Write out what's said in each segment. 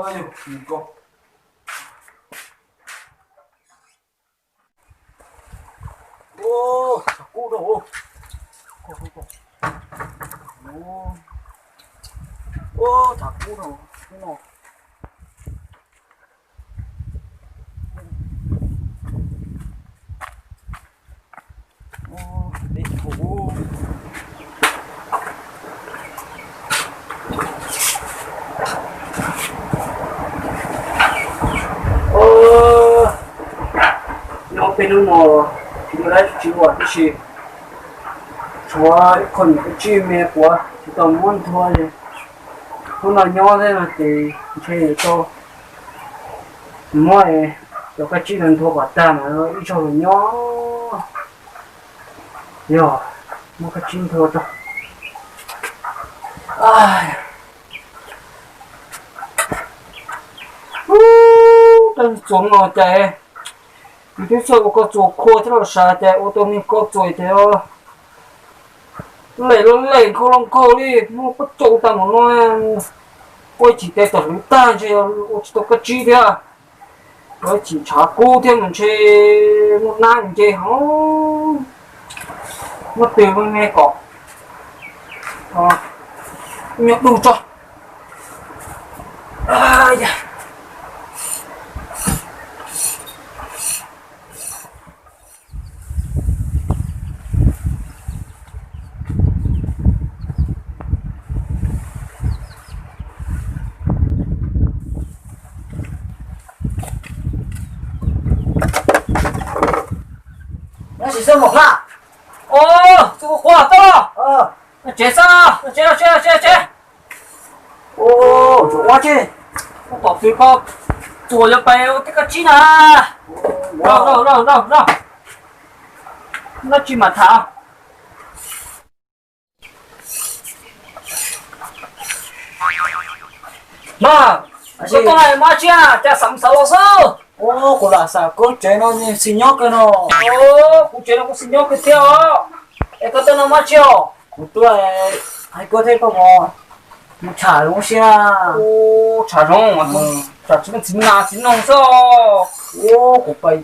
Ua, tshav kub rau. Ua, tshav kub rau no. Nyob peb hnub no tsis muaj dab tsi ua tib si, tshuav ib qho nyuam qhuav tsij me quav tsis tau muab nthua li. Hnub no nyob thiab no ces ntshe yuav tau muab cov kab tsib no nthua kom tag mas ib zaug los nyob. Yog, muab kab tsib nthua tso. Ub, txuas no ces yus twb txawj ua koj txuas khua thiab los sav ces ua tau niag koj txuas ces lem los lem, nkaug los nkaug li, muaj pob caus tag mus no, ua chim tes tom hluav tag ntshe ua tsis tau kab tsib thiab. Ua chim tshav kub thiab mas ntshe muaj nab nce hov, muab tws me me kom nyob dub tso. Nyob sim xwb Maum Hla. Os, txhob quaj tau. Tsev xwb, tsev, tsev, tsev, tsev. Ua tsis, ua tom tw ko txuas yuav pais ua tej kab tsib na. Lauj, lauj, lauj, lauj, lauj. Dab tsi mas tham. Mas, koj tuaj hais dab tsi, cas xav xav los xwb. Kuv lam xav koj tsev no xis nyob kawg no. Kuv tsev no kuj xis nyob kawg thiab os. Es koj tuaj no dab tsi os? Kuv tuaj hais koj thiab koj mus tsham zoov si na. Tsham zoov, tsham txiv neej txiv nas txiv noog xwb. Kuv pais,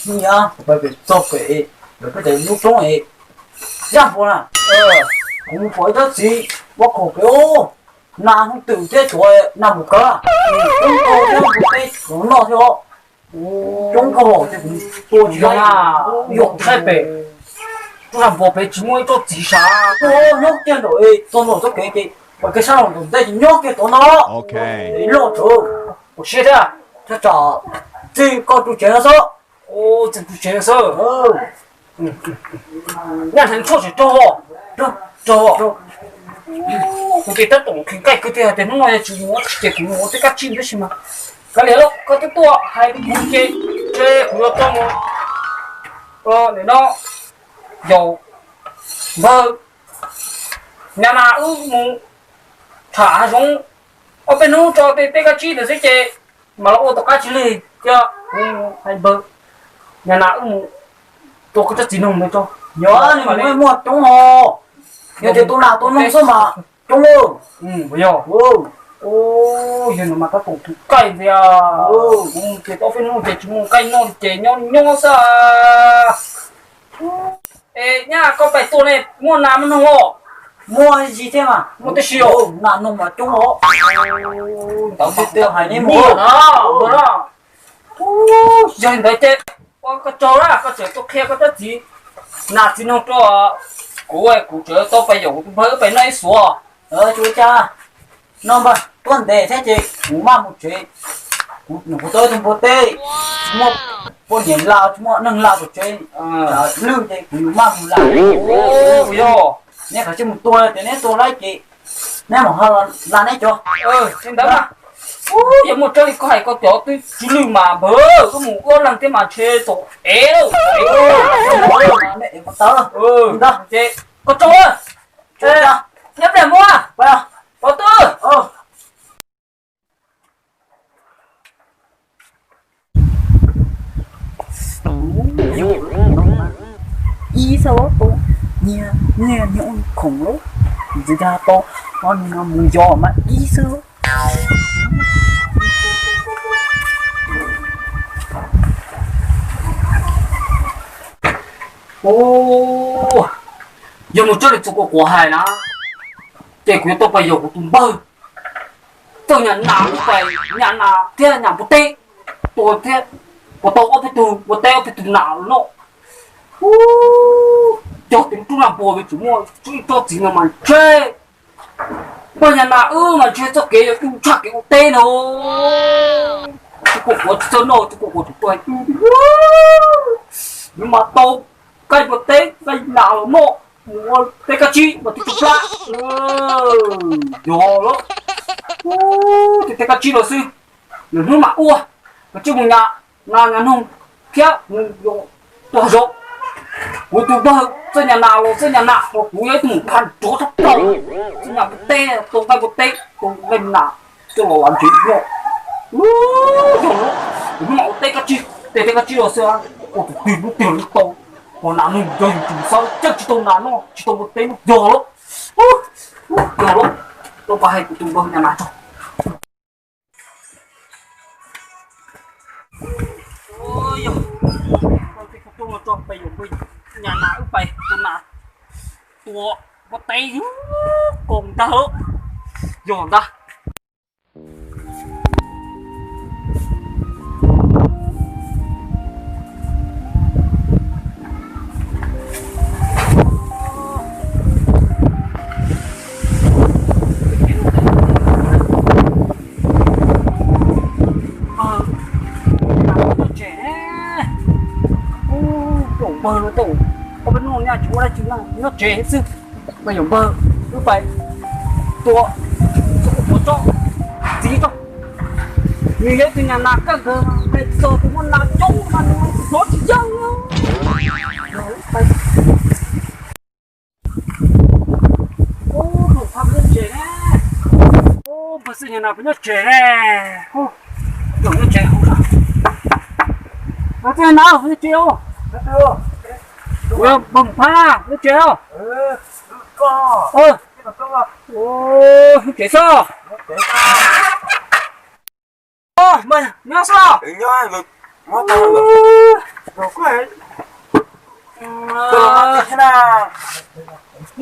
kuv pais pem txog pem, pem peb cov lub roob es, zaj npua na. Kuv mus pom ib tsob txiv ua khaum pem, nas hoob twm thiab cov nas mus kawg, coob kawg thiab, kuv peb cov noj thiab os. Coob kawg ces kuv tua tsis zoo na. Yog kuv saib pem, tsob zaj npua pem tsis muaj ib tsob txiv sav. Nyob kiag nraum, txog nraum txoj kev ces pom kev sab laug nraum ntej ces nyob kiag tod no. Loj tawv, ua siab thiab. Thaj tsam txij koj tus tsev no xwb. Txij tus tsev no xwb. Nyaj heev, tshuaj tseem raug, raug. Kuv ces tab tom kheev nqaij kawg tiag tias hnub no yog tsis mus ua tsis ces kuv mus ua tej kab tsib tab sis mas kav liam lauj, koj twb tuaj hais kuv ces ntshe kuv yuav tau mus. Nim no yaum npawg Nyab Nab wb mus tsham hav zoov ob peb hnub tso tej kab tsib ntawd xwb ces mam los ua tom qab tsis lig thiab. Kuv hais npawg Nyab Nab wb mus tua koj tsob txiv noog ntawd tso. Yog nws muaj coob os, yog tias tua nas tua noog xwb mas coob. Yog, yog no mas tab tom kheev nqaij tiag. Kuv ces ob peb hnub ces tsis muaj nqaij noj li ces nyob nyob xwb. Es nyaj koj pais tua ne muaj nas muaj noog os? Muaj tib si thiab mas. Muaj tib si os. Nas noog mas coob os. Ntawd twb hais neb mus no. Yog li ntawd ces ua koj tsaug na, koj tseem tuaj qhia koj tsob txiv nas txiv noog rau kuv, kuv tseem tau pais yaum kuv tus npawg wb pais noj ib xuav. Tsis ua cas, no npawg tuaj ntev thiab ces kuv maj mus tsev. Kuv, kuv tau ib tug npua teb, tsis muaj poj niam la, tsis muaj neeg la tom tsev, lwj ces kuv yuav maj mus la. Yog neb qhov tsis mus tua ces neb tua lawm ces neb mam ho la neb cov. Li ntawd mas, yog muaj tseeb li koj hais koj cov twb tsis lwj mas npawg, wb mus wb ob leeg thiab mas ntshe txaus ev lawm. Ntag, ces koj tsaug. Nyob pliag mus, pov twb. Ib xwb, nyiag nyiag nyob khoom lawm, ntxiv dag tau, mus yos mas ib xwb. Ub, yog mus txog li txuas kuv quav hais na, ces kuv yuav tau pais yos kuv tus npawg. Txawj nyas nas, pais nyas nas thiab nyas npua teb, tua thiab, ua tau ob peb tug npua teb ob peb tug nas los noj. Ub, cog tes rub npua, yuav tsum muaj ib tsob txiv no mas ntshe, npawg nyas nas wb mas ntshe txoj kev yuav du tshaj kev ua teb no. Tsis kuj quav tsis txawj noj, tsis kuj quav tsis txawj hais, nws mas tau nqaij npua teb nqaij nas los noj, mus ua teb kab tsib mas twb tsis plab. Yog lawm, ub, teb kab tsib los xwb, lwm hnub mam ua, koj tsis mus nyas nas nyas noog thiab mus yos tua hav zoov. Kuv tus npawg txawj nyas nas los txawj nyas nas los kuv yog ib tug mus phaj rov thab plaws, txawj nyas npua teb, tau nqaij npua teb tau nqaij nas coj los ua ntsev noj. Yog lawm, lwm hnub mam ua teb kab tsib, tej teb kab tsib los xwb, ua tus twg lub twg los tau, hos nas noog yog yus tsis xav caij tsis tau nas noj tsis tau npua teb noj, yog lawm. Yog lawm, tau pab hais kuv tus npawg nyas nas tso. Yog, tau tej kuv tuaj no tso, peb yog npawg nyas nas wb pais tua nas, tua npua teb koom ntag. Yog ntag. Nyob tsev, ub, npawg no tau, ob peb hnub no nyaj tsis ua dab tsi, nyob tsev xwb. Mas yog npawg, wb pais tua, tua tsob txiv tso. Nws yog ib tug nyas nas kaj nkawd, pais txog tus muaj nas coob mas nws hlov tsis yeej. Ub, pab peb nyob tsev ne. Ub, npawg xwb nyas nas peb nyob tsev ne. Ub, nyob tsev hauv. Npawg xwb nyas nas peb nyob tsev os. Npawg Phab nyob tsev os. Nyob tsev xwb. Nyob xwb.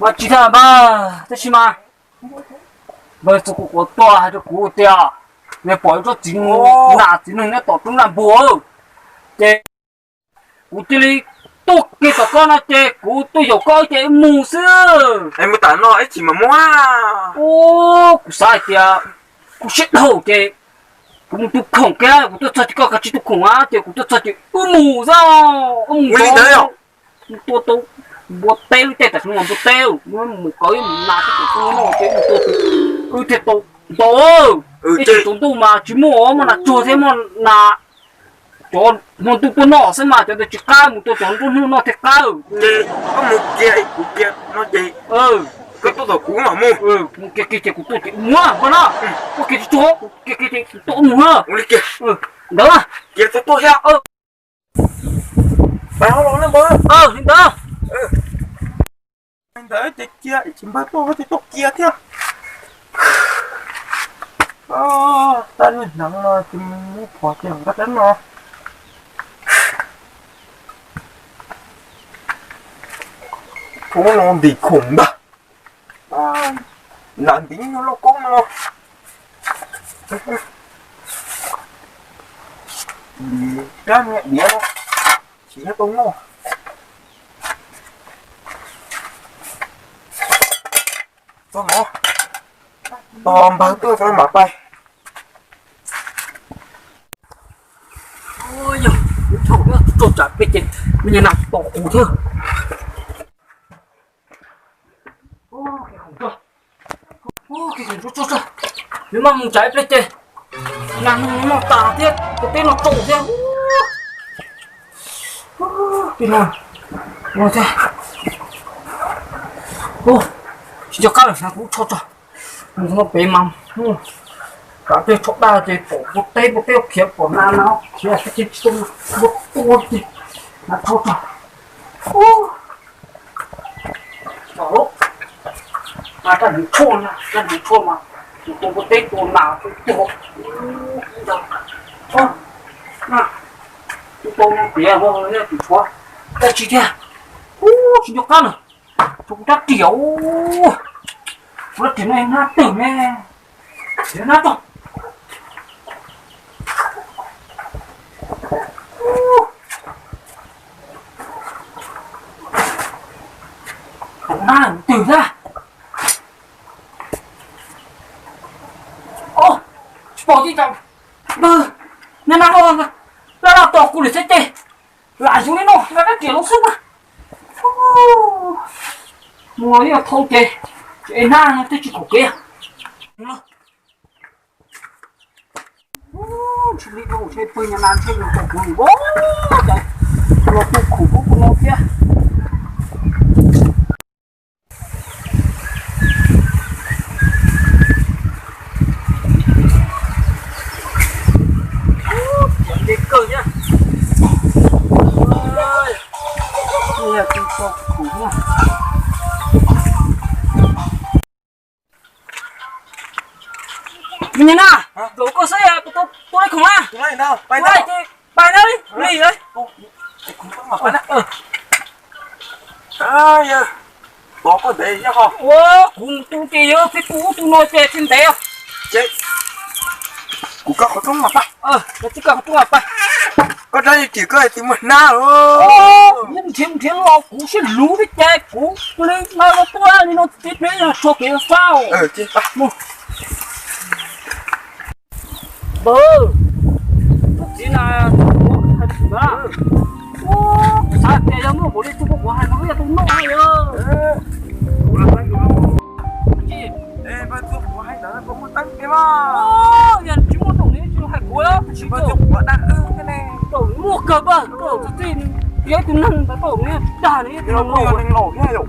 Mas tsis tas npawg, tab sis mas npawg txog kuv quav tuaj hais rau kuv tias nws pom ib tsob txiv, nas txiv neeg nyob tom roob naj npua, ces kuv cia li tuaj kiag tom koj no ces kuv tuaj yaum koj ces mus xwb. Es mus tam no ib chim mas muab. Ub, kuv xav hais tias kuv siab dhau ces kuv mus tu khoom kiag, kuv tuaj txog ces koj kav tsij tu khoom na, ces kuv tuaj txog ces wb mus xwb, wb mus li ntawd. Mus tua tau npua teb lub caij tam sim no mas npua teb, mus kawm ib mus nas thiab tus tub no ces mus tua tus wb thiaj tau ntau. Ib tsis tsaus ntuj mas tsis muaj, muaj nas tsuag thiab muaj nas, cov hmo ntuj tuaj noj xwb mas cov ntawd tsis qab, mus tua cov nruab hnub noj thiaj qab. Ces koj mus kiag kuv kiag no ces koj tuaj tom kuv mam mus. Mus kiag kiag ces kuv tuaj ces mus npawg na. Tuaj kiag tsis tsuag, kuv kiag kiag ces kuv tuaj mus na. Ua li kiag. Ntawd kiag txhob tuaj thiab. Pais hauj lwm na npawg. Li ntawd. Li ntawd ces cia ib chim npawg tuaj ces tuaj kiag thiab. Tab niag hneev no ces mus phom ces nqa rab no. Thaum no ntim khoom ntag. Nram ntiv nyuag lauj kaub no. Ntim rab niag diav no, tsis nyob tau noj. Txog no, tos npawg tuaj tso mam pais. Yog, thaum twg tuaj tsam peb ces me nyuam nas tom kuv thiab. Nws mas mus tsam ib pliag ces nas noj tas thiab, tus teb no tsau thiab. Peb no, no thiab. Tsis nco qab lawm, kuv tsho tso. Mus no pem mas, tsam pliag tsho daj ces pom npua teb, npua teb khiav pom nas, nas khiav tsis tau, npua tua ces nas tsho tso. Mas raj hnyuv tshuaj na, raj hnyuv tshuaj mas tus tua npua teb tua nas tua tuag. Tus tua no tiav no yog tus tshuav dab tsi thiab. Tsis nco qab lawm. Rau kuv rab riam. Kuv rab riam no nab twg ne? Nab tog. Rau nab twg na? Tsis pom tib co. Nab nab loj loj tos kuv lawm xwb ces lam zoo li no, rab riam loj xwb na. Mus los yog thau ces, es nab twb tsis khom kev. Ntshe li rau ntshe pw nyab na ntshe yus tos kuv lawm, los tu khum kuv kuv no thiab. Nce kawg thiab. Yog tsis tau khum na. Me nyuam na, zaum koj xwb, tua ib khoom na. Pais na, lig. Ua, kuv mus tu ces yog peb kuv ub tu no ces tsis ntev. Kuv koj qhov rooj mas pab. Koj tsis koj qhov rooj mas pab. Koj rab riam koj hais tias muaj hnab. Nrhiav nrhiav los kuv siab luv thiab ces kuv li no los tuaj li no tib pliag yog tshuav kev faj. Npawg, tus txiv na, hais tsis na. Kuv xav tias yog muaj npaum li tus kuv hais no yog tus no yog. Yog tsis muaj tus nws tsis hais kuv, tsis muaj kawg pab, tsis txij, yog ib tug neeg ntawd tau nws dag nws ib tug neeg laus thiab yom.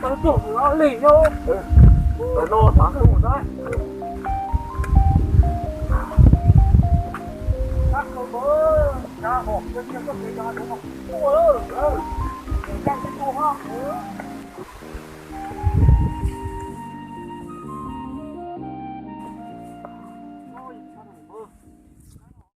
Tau tuaj li yog.